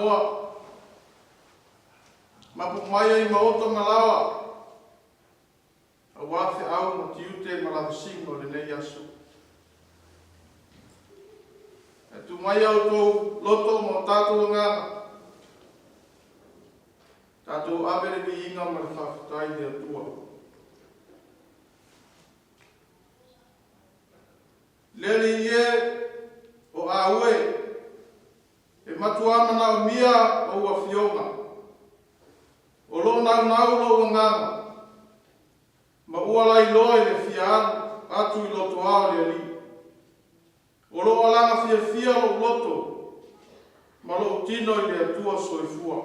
Samoa, mapu mai ai maota ma laoa, aua feau ma tiute ma lavasiga o lenei aso. Ae tuu mai a outou loto ma o tatou agaga, tatou ave le viiga ma le faafetai i le Atua. Le Alii e, o Aue, e matua manaomia ou afioga. O loo naunau lou agaga, ma ua lailoa i le fia alu atu i lotoa o le Alii. O loo alaga fiafia lou loto ma lou tino i le Atua soifua.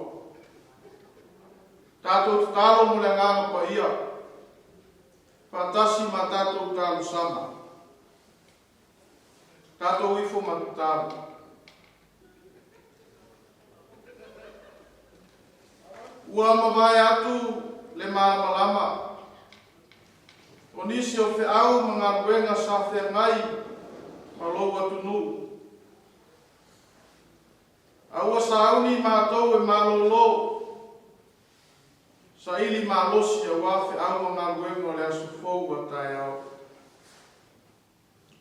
Tatou tatalo mo le Agaga Paia, faatasi ma tatou talosaga. Tatou ifo ma tatalo. Ua mavae atu le malamalama o nisi o feau ma galuega sa feagai ma lou atunuu. A ua sauni matou e malolo, saili malosi aua feau ma galuega o le aso fou a taeao.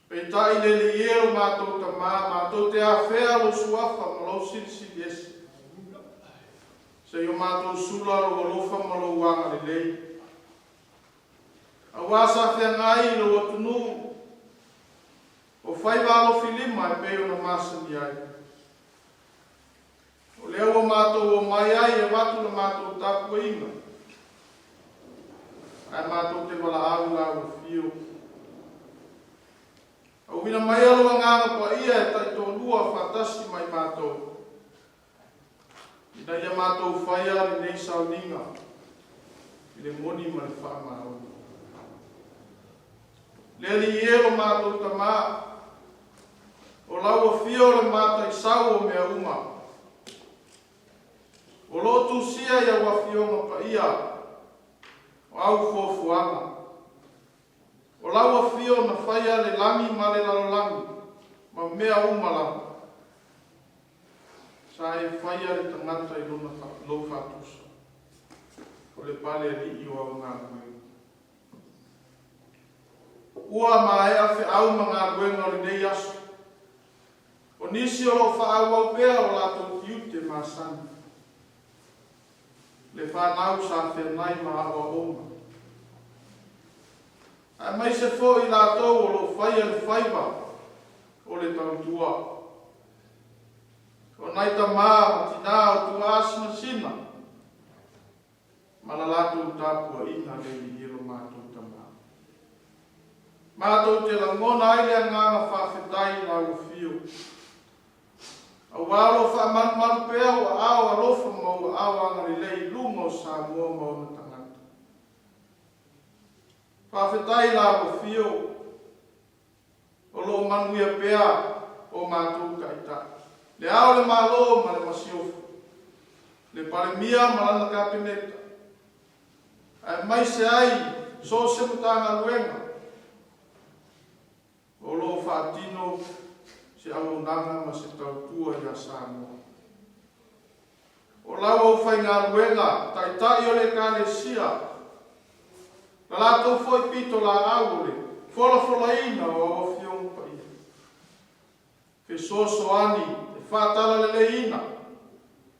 Peitai le Alii e lo matou Tama, matou te afea lou suafa ma lou silisili ese. Seia o matou sula lou alofa ma lou agalelei. Aua sa feagai i lou atunuu, o faiva alofilima e pei ona masani ai. O lea ua matou omai ai e avatu le matou tapuaiga, ae matou te valaau i lau afio. Auina maia lou Agaga Paia e taitoalua faatasi ma i matou, ina ia matou faia lenei sauniga i le moni ma le faamaoni. Le Alii e lo matou Tama, o lau afio le mataisau o mea uma. O lo o tusia i au afioga paia o au fuafuaga. O lau afio na faia le lagi ma le lalolagi ma mea uma lava. Sa e faia le tagata i lona lou faatusa, o le pale alii o au galuega. Ua maea feau ma galuega o lenei aso. O nisi o lo o faaauau pea o latou tiute masani. Le fanau sa feanai ma aoaoga. Aemaise foi i latou o lo o faia le faiva o le tautua. O nai tama ma tinā o tuaasinasina ma la latou tapuaiga le Alii e lo matou Tama. Matou te lagona ai le agaga faafetai i lau afio, aua o lo o faamalumalu pea ou aao alofa ma ou aao agalelei i luga o Samoa ma ona tagata. Faafetai i lau afio. O lo o manuia pea o matou taitai, Le Ao o le Malo ma le Masiofo, le Palemia ma lana Kapeneta, aemaise ai so o se Matagaluega o lo o faatino se auaunaga ma se tautua ia Samoa. O lau aufaigaluega, Taitai o le Ekalesia, na latou foi pitolaau o le folafolaina o au Afioga Paia, fesoasoani e faatalaleleiina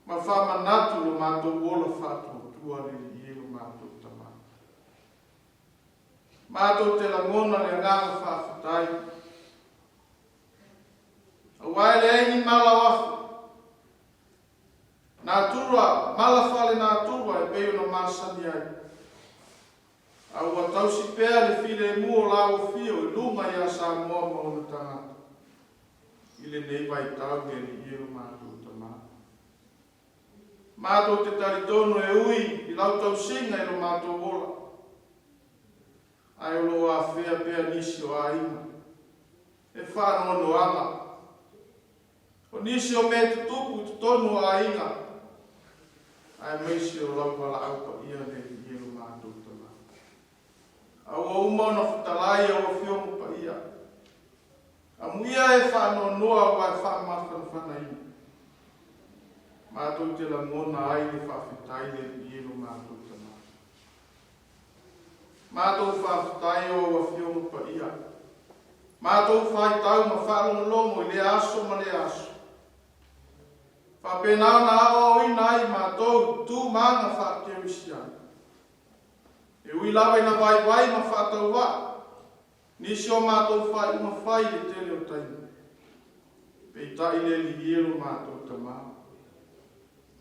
ma faamanatu lo matou ola faatuatua le Alii e lo matou Tama. Matou te lagona le agaga faafetai, aua e leai ni mala o afu, Natura, mala faale-natura e pei ona masani ai. A ua tausi pea le filemu o lau afio i luga ia Samoa ma ona tagata i lenei vaitau le Alii e lo matou Tama. Matou te talitonu e ui i lau tausiga i lo matou ola, ae o lo o afea pea nisi o aiga e faanoanoaga. O nisi o mea e tutupu i totonu o aiga, aemaise o lau valaau paia le Alii e lo matou Tama. A ua uma ona fetalai au Afioga paia, amuia e faanoanoa aua e faamafanafanaina. Matou te lagona ai le faafetai le Alii e lo matou Tama. Matou faafetai o au Afioga Paia. Matou faitau ma faalogologo i lea aso ma lea aso. Faapena ona aoaoina ai matou tu ma aga faa-Kerisiano. E ui lava ina vaivai ma faatauvaa nisi o matou faaiuga fai i le tele o taimi, peitai le Alii e lo matou Tama.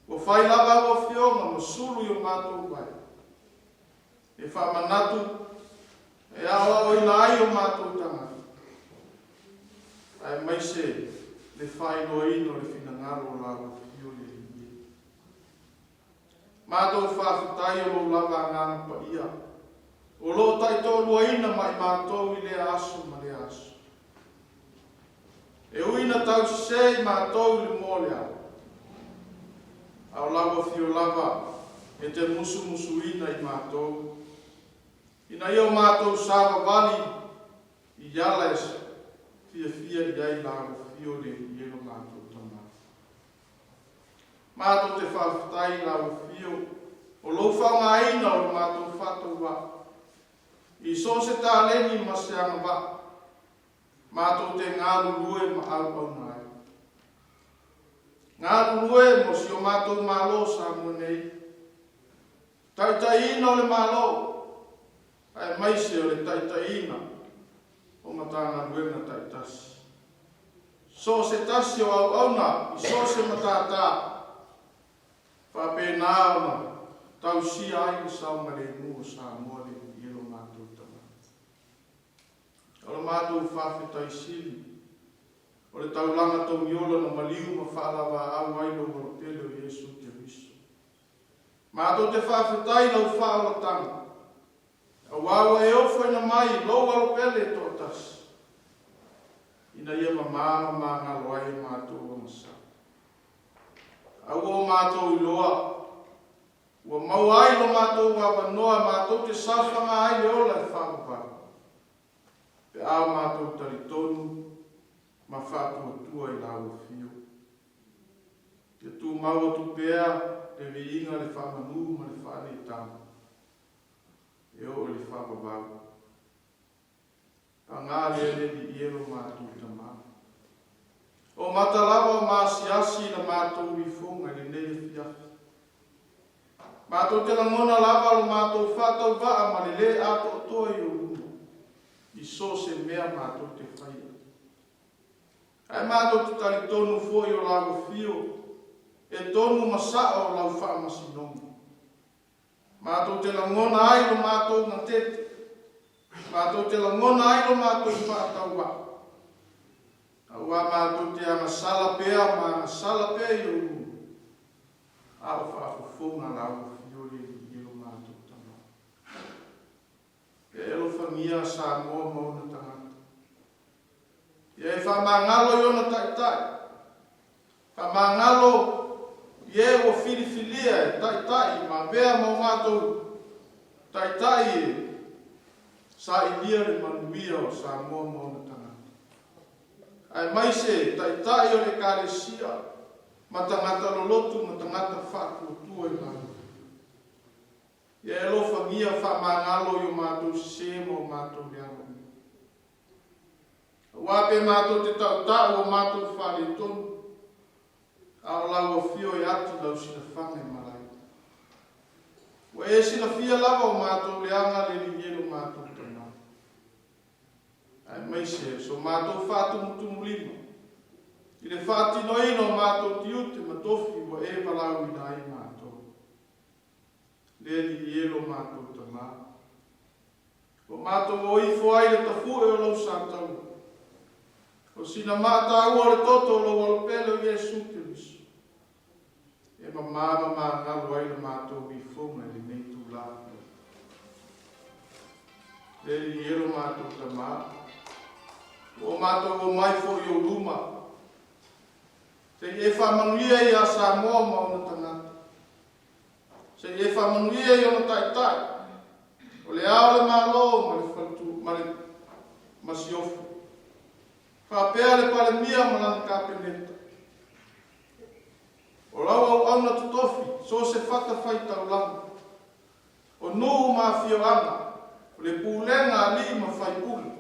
Ua fai lava au afioga ma sulu i o matou vae, e faamanatu, e aoaoina ai o matou tagata, aemaise le faailoaina o le finagalo o lau Afio le Alii e. Matou faafetai o lou lava Agaga Paia o lo o taitoaluaina ma i matou i lea aso ma lea aso. E ui ina tau sese i matou i le moa o le ao, a o lau Afio lava e te musumusuina i matou, ina ia o matou savavali i ala e fiafia i ai lau Afio le Alii e lo matou Tama. Matou te faafetai i lau Afio o lou faaaogaina o le matou faatauvaa i so o se taleni ma se agavaa matou te galulue ma auauna ai. Galulue mo si o matou Malo o Samoa nei, taitaiina o le Malo aemaise o le taitaiina o Matagaluega taitasi. So o se tasi o auauna i so o se matata, faapena ona tausia ai le saogalemu o Samoa le i lo matou tagata. O lo matou faafetai sili, o le taulaga togiola na maliu ma faalavaau ai lou Alopele o Iesu Keriso. Matou te faafetai i lau faaolataga, Aua ua e ofoina mai lou alopele toatasi, ina ia mama ma magalo ai o matou agasala. A ua o matou iloa, ua maua ai lo matou avanoa matou te saofaga ai le ola e faavavau, pe a o matou talitonu ma faatuatua i lau afio. Ia tumau atu pea le viiga, le faamanu ma le faaneetaga. E oo i le faavavau. Paga lea le Alii e lo matou Tama. O mata lava o maasiasi i la matou ifoga i lenei afiafi. Matou te lagona lava lo matou faatauvaa ma le lē atoatoa i ou luma, i so o se mea matou te faia. Ae matou te talitonu foi o lau afio e tonu ma sa'o lau faamasinoga. Matou te lagona ai lo matou gatete. Matou te lagona ai lo matou faatauvaa. Aua matou te agasala pea ma agasala pea i ou luma, a o faafofoga lau Afio le Alii e lo matou Tama. Ia e alofagia Samoa ma ona tagata. Ia e faamagalo i ona taitai. Faamagalo i e ua filifilia e taitai ma avea ma o matou taitai e sailia le manuia o Samoa ma ona tagata. Aemaise taitai o le Ekalesia ma tagata lolotu ma tagata faatuatua i lalo. Ia e alofagia faamagalo i o matou sese ma o matou leaga uma. Aua pe matou te tautau o matou faaletonu, a o lau afio e ati lau silafaga e malae. Ua e silafia lava o matou leaga le lilie lo matou tama, aemaise o so matou faatumutumulima i le faatinoina o matou tiute ma tofi ua e valaauina ai matou. Le lilie lo matou tama. Ua matou o ifo ai le tafue o lou sataua. O sina maataua o le toto o lou Alopele o Iesu Keriso, e mama ma magalo ai la matou ifoga i lenei itula afiafi. Le Alii e lo matou Tama, ua o matou omai foi i ou luma, se i e faamanuia ia Samoa ma ona tagata. Se i e faamanuia i ona taitai, o le Ao o le Malo ma le Faletu ma le Masiofo, faapea le Palemia ma lana Kapeneta. O lau auauna totofi, so o se fatafaitaulaga, o nuu ma afioaga, o le pulega a alii ma faipule,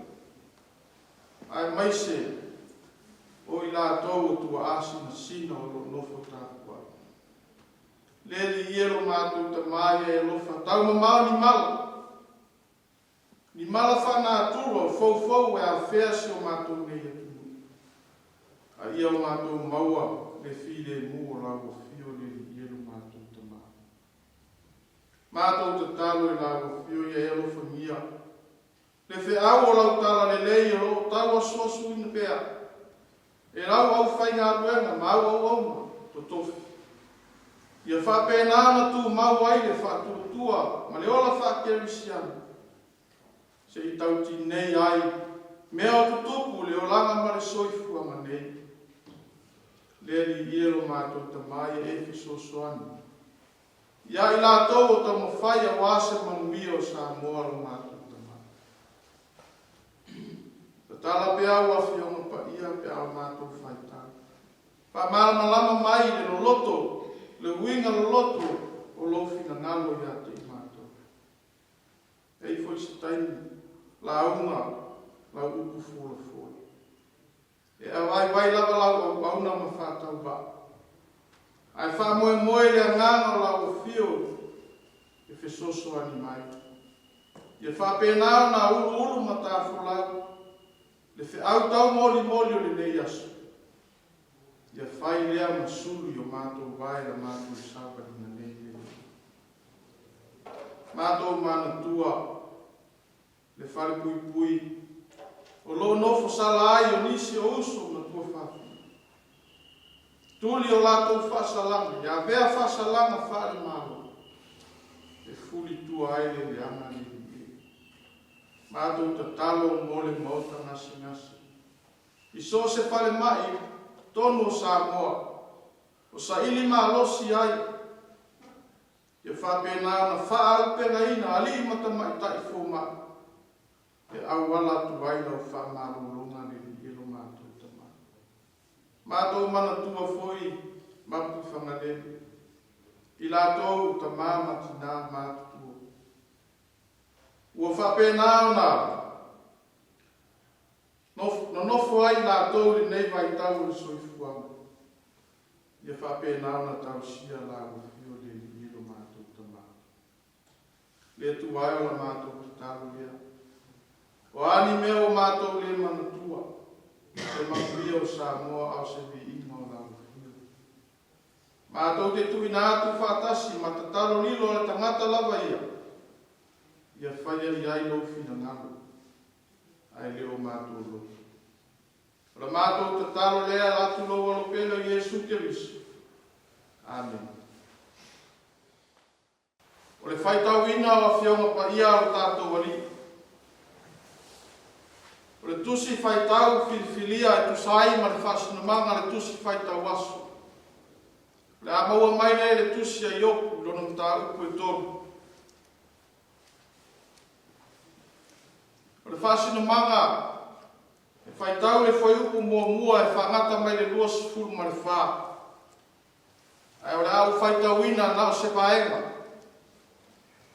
aemaise o i latou o tuaa sinasina o lo o nofo tapuai. Le Alii e lo matou Tama ia e alofa, taumamao ni mala, Ni mala faanatura o foufou e afea si o matou nei atunuu, a ia o matou maua le filemu o lau Afio le Alii e lo matou Tama. Matou tatalo i lau Afio ia e alofagia le feau o lau talalelei o lo o tauasuasuina pea e lau aufaigaluega ma au auauna totofi. Ia faapena ona tumau ai le faatuatua ma le ola faakerisiano, se i tautinei ai mea o tutupu i le olaga ma le soifuaga nei. Le Alii e lo matou Tama ia e fesoasoani ia i latou o taumafai aua se manuia o Samoa lo matou Tama. Tatala pea au Afioga Paia pe a o matou faitau. Faamalamalama mai i le loloto, le uiga loloto o lou finagalo ia te i matou. E i ai foi se taimi, lauga lau upu folafola. E vaivai lava lau auauna ma faatauvaa, ae faamoemoe i le agaga o lau afio e fesoasoani mai. Ia faapena ona uluulu ma tafolau le feau taumolimoli o lenei aso. Ia fai lea ma sulu i o matou vae la matou savaliga nei le Alii. Matou manatua le falepuipui o lo o nofo sala ai o nisi o uso ma tuafafine. Tuli o latou faasalaga ia avea faasalaga faale-Malo e fuli tua ai le leaga le Alii e. Matou tatalo mo le Maota gasegase i so o se falemai i totonu o Samoa o saili malosi ai Ia faapena ona faaaupegaina alii ma tamaitai fomai e auala atu ai lau faamalologa le Alii e lo matou Tama. Matou manatua foi Mapuifagalele, i latou o tama ma tina matutua. Ua faapena ona nonofo ai latou i lenei vaitau o le soifuaga. Ia faapena ona tausia lau Afio le Alii e lo matou Tama. Le Atua e o la matou tatalo lea. O a ni mea ua matou le manatua, se manuia o Samoa a o se viiga o lau Afio. Matou te tuuina atu faatasi ma tatalo lilo a le tagata lava ia, ia faia i ai lou finagalo, ae le o matou loto. O la matou tatalo lea e ala atu lou Alo pele o Iesu Keriso. Amene. O le faitauina o Afioga Paia a lo tatou Alii. O le tusi faitau filifilia e tusa ai ma le faasinomaga le tusi faitau aso. O le a maua mai lea i le tusi a Iopu i lona mataupu e tolu. O le faasinomaga E faitau le fuaiupu muamua e faagata mai le 24, ae o le a ou faitauina na o se vaega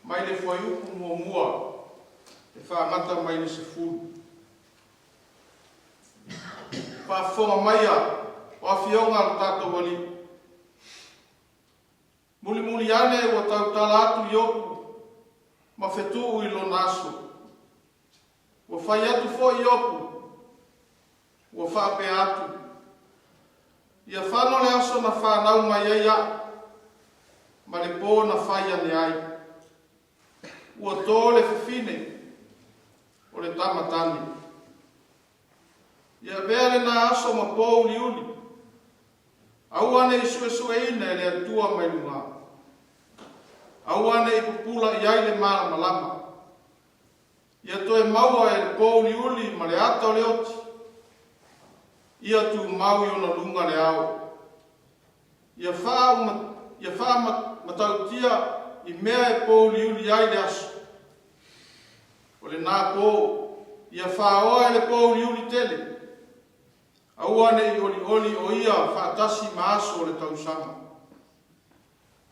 mai le fuaiupu muamua e faagata mai le 10. Faafofoga maia o afioga a lo tatou Alii. Mulimuli ane ua tautala atu Iopu ma fetuu i lona aso. Ua fai atu foi Iopu, ua faapea atu, Ia fano le aso na fanau mai ai a'u, ma le pō na fai ane ai. Ua tō le fafine o le tama tane. Ia avea lena aso ma pō uliuli, aua ne i suesueina e le Atua mai luga, aua ne i pupula i ai le malamalama. Ia toe maua e le pōuliuli ma le ata o le oti, ia tumau i ona luga le ao. Ia faamatautia i mea e pōuliuli ai le aso. O lena pō, ia faoa e le pōuliuli tele, aua ne i olioli o ia faatasi ma aso o le tausaga.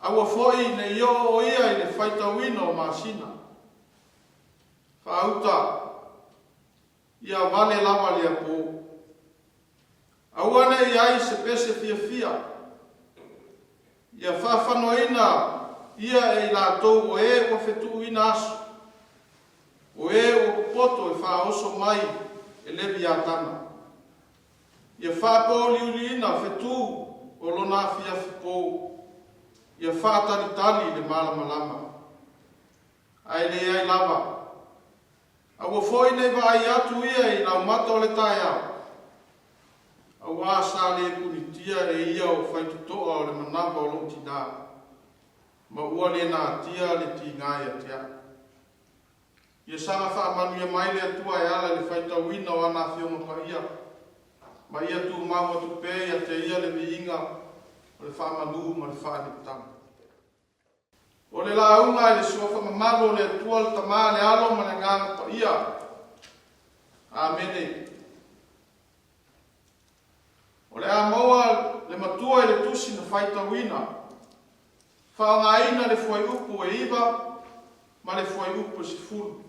Aua foi ne i oo o ia i le faitauina o masina. Faauta, ia vale lava lea po. Aua ne i ai se pese fiafia. Ia faafanoaina ia e i latou o e ua fetuuina aso, o e ua popoto e faaoso mai e Leviatana. Ia faapouliuliina fetu o lona afiafi po, ia faatalitali le malamalama. Ae leai lava. Aua foi ne i vaai atu ia i laumata o le taeao, auā sa le punitia e ia o faitotoa o le manava o lou tinā, ma ua le natia le tiga ia te au. Ia saga faamanuia mai le Atua e ala i le faitauina o ana Afioga Paia, ma ia tumau atu pea ia te ia le viiga o le faamalu ma le faaaliutaga. O le lauga i le Suafa mamalu o le Atua le Tama, le Alo ma le Agaga Paia. Amene. O le a maua le matua i le tusi na faitauina, faaaogaina le fuaiupu e 9 ma le fuaiupu e 10.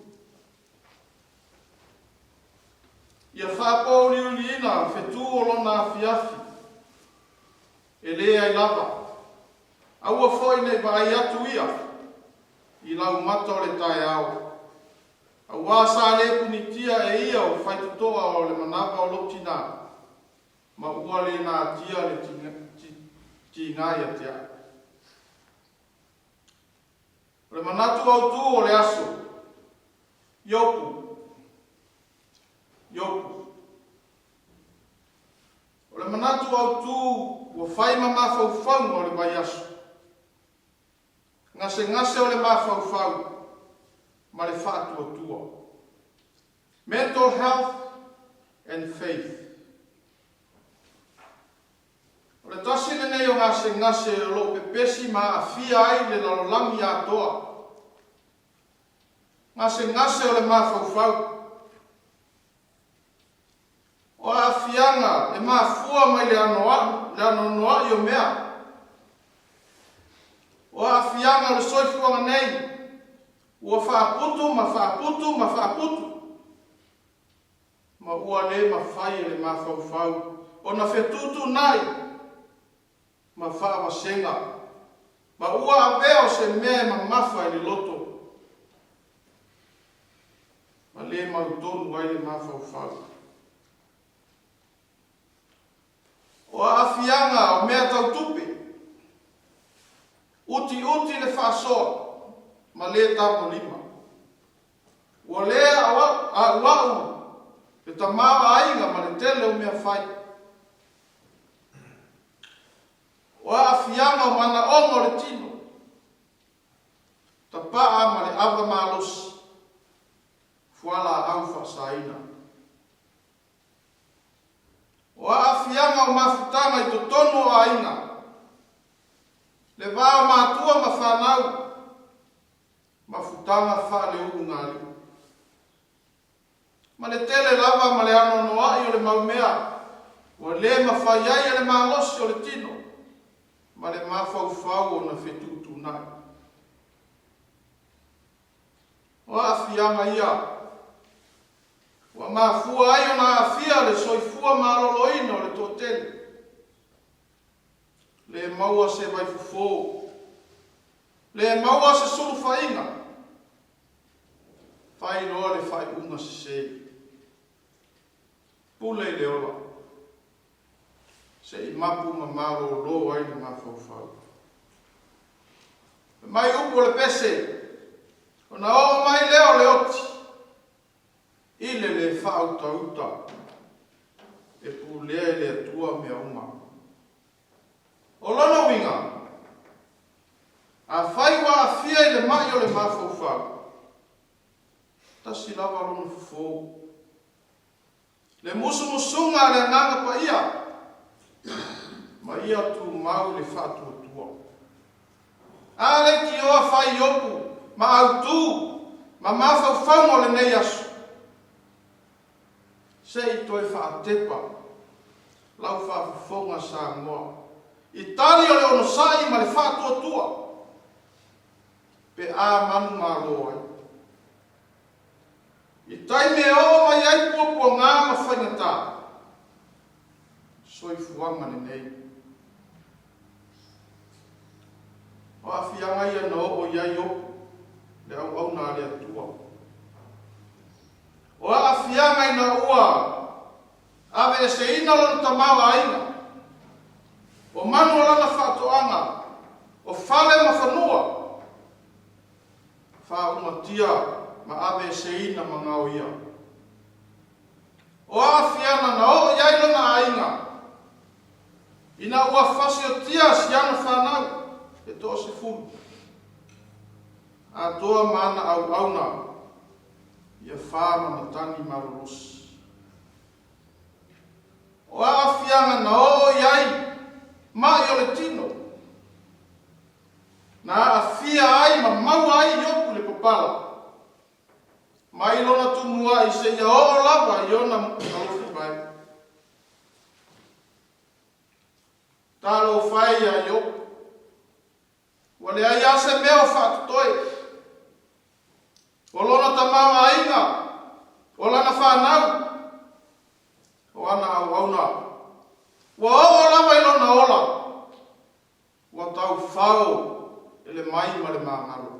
Ia faapouliuliina fetu o lona afiafi, e leai lava. Aua foi ne i vaai atu ia i laumata o le taeao, auā sa le punitia e ia o faitotoa o le manava o lou tinā, ma ua le natia le tiga ia te au. O le manatu autū o le aso, Iopu, Iopu. O le manatu autū ua fai ma mafaufauga o le vaiaso, gasegase o le mafaufau ma le faatuatua. Mental health and faith. O le tasi lenei o gasegase o lo o pepesi ma aafia ai le lalolagi atoa. Gasegase o le mafaufau. O aafiaga e mafua mai le anoanoai o mea. O aafiaga o le soifuaga nei ua faaputu ma faaputu ma faaputu, ma ua le mafai e le mafaufau ona fetuutuunai ma faavasega, ma ua avea o se mea e mamafa i le loto, ma le mautonu ai le mafaufau. O aafiaga o mea tau tupe, utiuti le faasoa ma le tagolima. Ua le a'ua'u le tamaoaiga ma le tele o mea fai. O aafiaga o manaoga o le tino, tapaa ma le ava malosi, fualaau faasaina. O aafiaga o mafutaga i totonu o aiga, le va o matua ma fanau, mafutaga faaleulugalii. Ma le tele lava ma le anoanoai o le mau mea ua le mafai ai e le malosi o le tino ma le mafaufau ona fetuutuunai. O aafiaga ia ua mafua ai ona aafia le soifua maloloina o le toatele. Le maua se vaifofo, le maua se sulufaiga, Fai loa le faaiuga sese. Pule i le ola, se i mapu ma malolo ai le mafaufau. Fai mai upu o le pese, ona oo mai lea o le oti i le le faautauta e pulea e le Atua mea uma. O lona uiga, afai ua aafia i le ma'i o le mafaufau, tasi lava lona fofo, le musumusuga a le Agaga Paia, ma ia tumau i le faatuatua. A leitioa fai Iopu ma autū ma mafaufauga o lenei aso, Se i toe faatepa lau faafofoga Samoa i tali o le onosai ma le faatuatua. Pe a manumalo ai. I taimi e oo mai ai puapuaga ma faigata, soifuaga lenei. O aafiaga ia na oo i ai Iopu, le auauna a le Atua. O aafiaga ina ua aveeseina lona tamaoaiga, o manu o lana faatoaga, o fale ma fanua, faaumatia ma aveeseina ma gaoia. O aafiaga na oo i ai lona aiga, ina ua fasiotia si ana fanau e toasefulu, atoa ma ana auauna ia fa ma matagi malolosi. O aafiaga na oo i ai maʻi o le tino, na aafia ai ma maua ai Iopu le papala, mai lona tumuaʻi seia oo lava i ona alofivae. Talofa e iā Iopu, ua leai lava se mea o faatotoe. O lona tamaoaiga, o lana fanau, o ana auauna, ua oo lava i lona ola, ua taufao e le mai ma le magalo.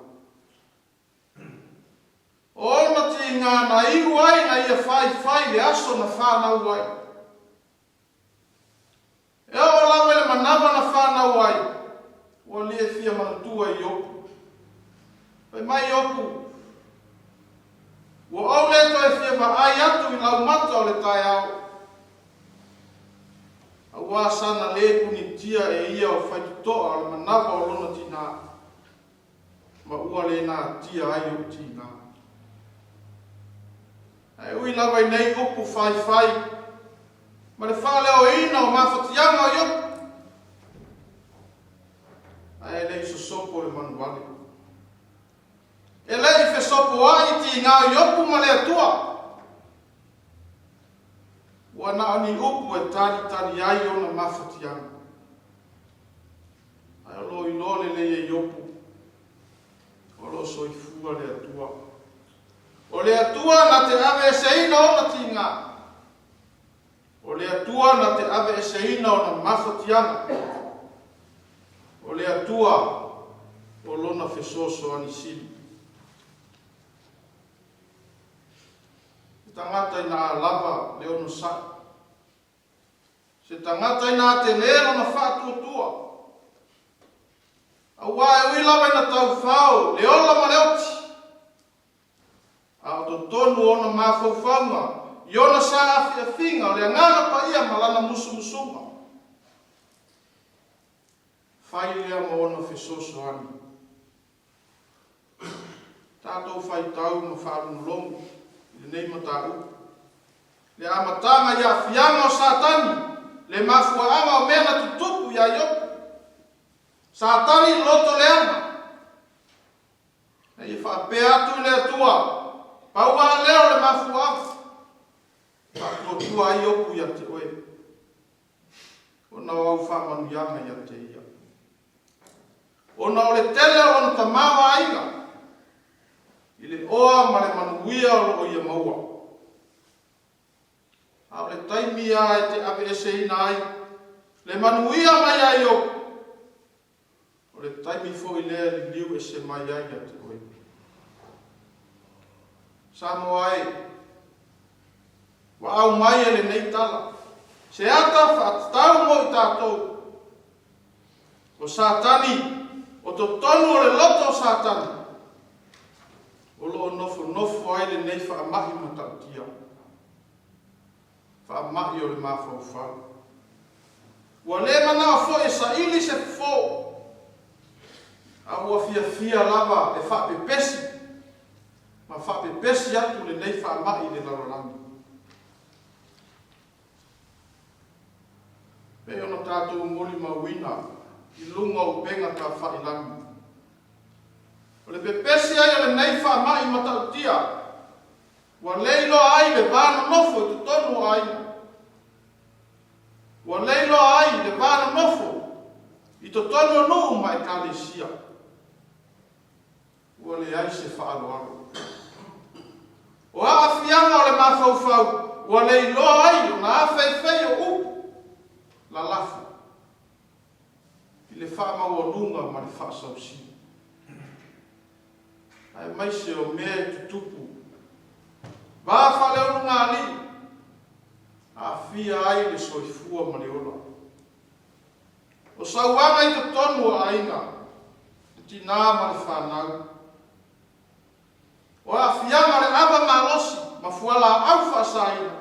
O ona tiga na iu ai na ia faifai le aso na fanau ai. E oo lava i le manawa na fanau ai, ua le fia manatua i Iopu. Fai mai Iopu, Ua ou le toe fia vaai atu i lau mata o le taeao, auā sana lē punitia e ia o faitotoa o le manawa o lona tinā, ma ua le natia ai oʻu tinā. Ae ui lava i nei upu faifai ma le faaleoina o mafatiaga o Iopu, ae le i sosopo le manuvale. E le i fesopoai i tiga o Iopu ma le Atua. Ua na o ni upu e talitali ai ona mafatiaga. Ae o lo o iloa lelei e Iopu, o lo o soifua le Atua. O le Atua na te aveeseina ona tiga. O le Atua na te aveeseina ona mafatiaga. O le Atua o lona fesoasoani sili. Se tagata ina a lava le onosai. Se tagata ina a tele lona faatuatua. Auā e ui lava ina taufao le ola ma le oti, a o totonu o ona mafaufauga i ona saafiafiga o le Agaga Paia ma lana musumusuga. Fai lea ma ona fesoasoani. Tatou faitau ma faalogologo i lenei mataupu. Le amataga i aafiaga o Satani, le mafuaaga o mea na tutupu iā Iopu. Satani loto leaga. Na ia faapea atu i le Atua, pau lava lea o le mafuaaga, faatuatua ai Iopu ia te oe, ona o au faamanuiaga ia te ia. Ona o le tele o lona tamaoaiga i le oa ma le manuia o lo o ia maua. A o le taimi lava e te aveeseina ai le manuia mai ia Iopu, O le taimi foi lea e liliu ese mai ai ia te oe. Samoa e, ua aumai e lenei tala se ata faatatau mo i tatou. O Satani, o totonu o le loto o Satani, o lo o nofonofo ai lenei faama'i matautia. Faama'i o le mafaufau. Ua le manao foi e saili se fofo, a ua fiafia lava e faapepesi ma faapepesi atu lenei faama'i i le lalolagi. Pei ona tatou molimauina i luga o upega tafailagi, o le pepesi ai o lenei faama'i matautia Ua le iloa ai le va nonofo i totonu o aiga. Ua le iloa ai le va nonofo i totonu o nuu ma ekalesia. Ua leai se faaaloalo. O aafiaga o le mafaufau ua le iloa ai ona afeifei o upu lalafo i le faamaualuga ma le faasausili, aemaise o mea e tutupu va faaleulugaalii aafia ai le soifua ma le ola. O sauaga i totonu o aiga, le tinā ma le fanau. O aafiaga o le ava malosi ma fualaau faasaina,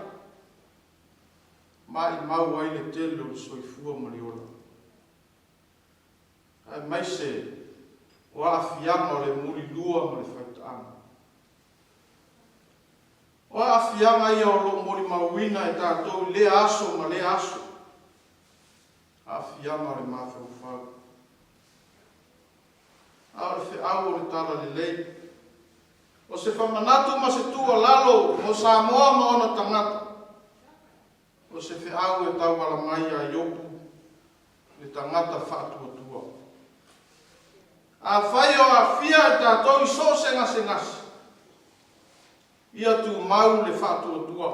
maimau ai le tele o le soifua ma le ola, aemaise o aafiaga o le mulilua ma le faitaaga. O aafiaga ia o lo o molimauina e tatou i lea aso ma lea aso, aafiaga o le mafaufau. A o le feau o le Talalelei, o se famanatu ma se tuualalo mo Samoa ma ona tagata, o se feau e tauala mai ia Iopu, le tagata faatuatua. Afai o aafia i tatou i so o se gasegase, ia tumau le faatuatua.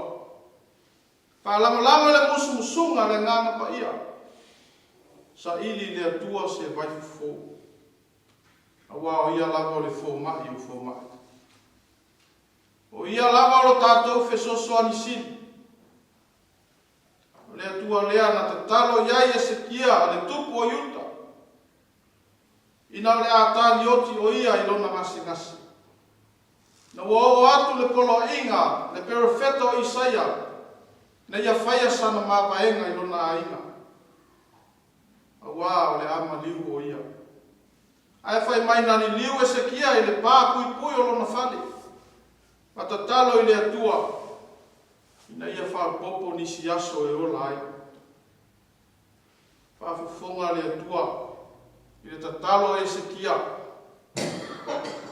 Faalagolago i le musumusuga a le Agaga Paia, saili i le Atua se vaifofo, aua o Ia lava o le fomai o fomai. O Ia lava o lo tatou fesoasoani sili. O le Atua lea na tatalo i ai Esekia le tupu o Iuta, ina o le a talioti o ia i lona gasegase. Ina ua oo atu le poloaiga a le perofeta o Isaia ina ia faia sana mavaega i lona aiga, aua o le a maliu o ia. Ae fai mai na liliu Esekia i le pa puipui o lona fale, ma tatalo i le Atua ina ia faaopoopo nisi aso e ola ai. Faafofoga le Atua i le tatalo a Esekia e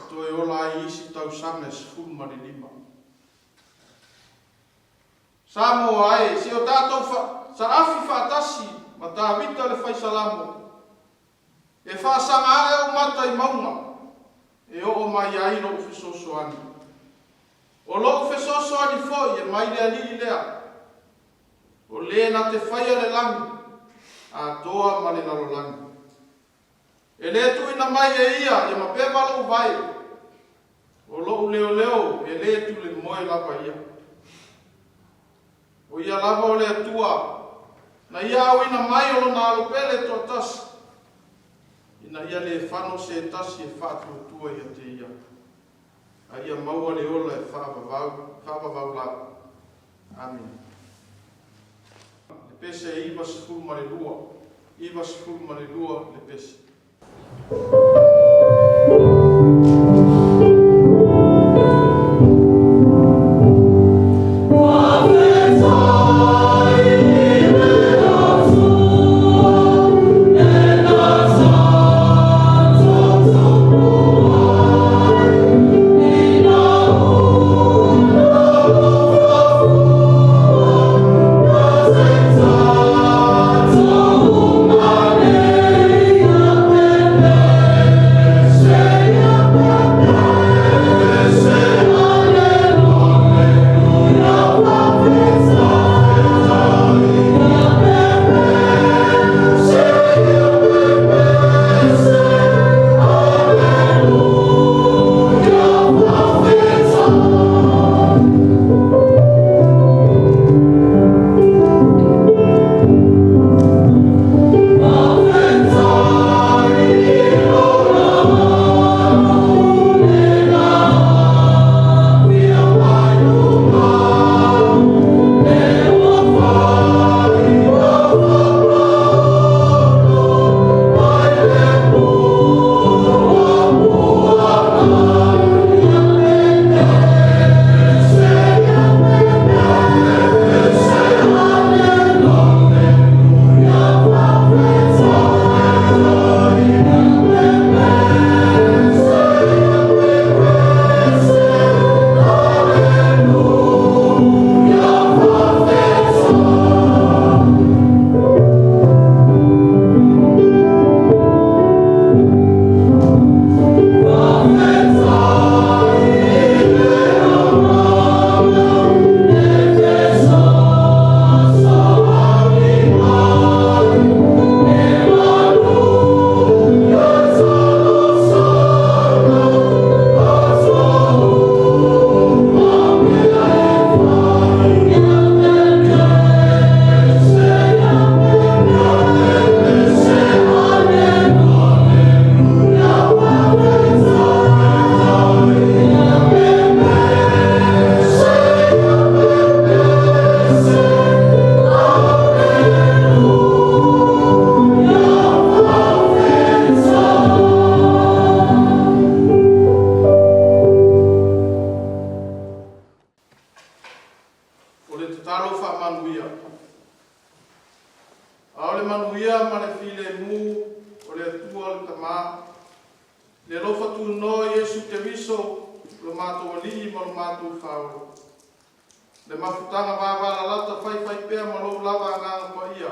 toe ola ai isi tausaga e 15. Samoa e, se o tatou saafi faatasi ma Tavita le fai Salamo, e faasaga ae ou mata i mauga e oo mai ai lou fesoasoani. O lou fesoasoani foi e mai le Alii lea. O le na te faia le lagi atoa ma le lalolagi. E le tuuina mai e ia ia mapeva lou vae, o lou leoleo e le tulemoe lava ia. O ia lava o le Atua, na ia auina mai o lona alo pele toatasi, ina ia le fano se tasi e faatuatua ia te ia, a ia maua le ola e faavavau, faavavau lava. Amene. Le pese e 92, 92 le pese. manuia ma le filemu o le Atua le Tama, le alofa tunoa o Iesu Keriso lo matou Alii ma lo matou Faaola, le mafutaga vavalalata faifaipea ma lou lava Agaga Paia,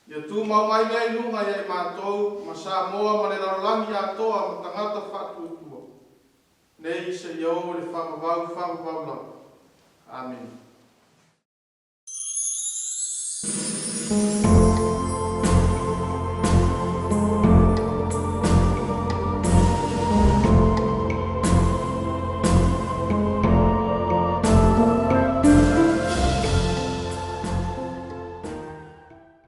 ia tumau mai lea i luga ia i matou ma Samoa ma le lalolagi atoa ma tagata faatuatua, nei seia oo i le faavavau faavavau lava. Amene.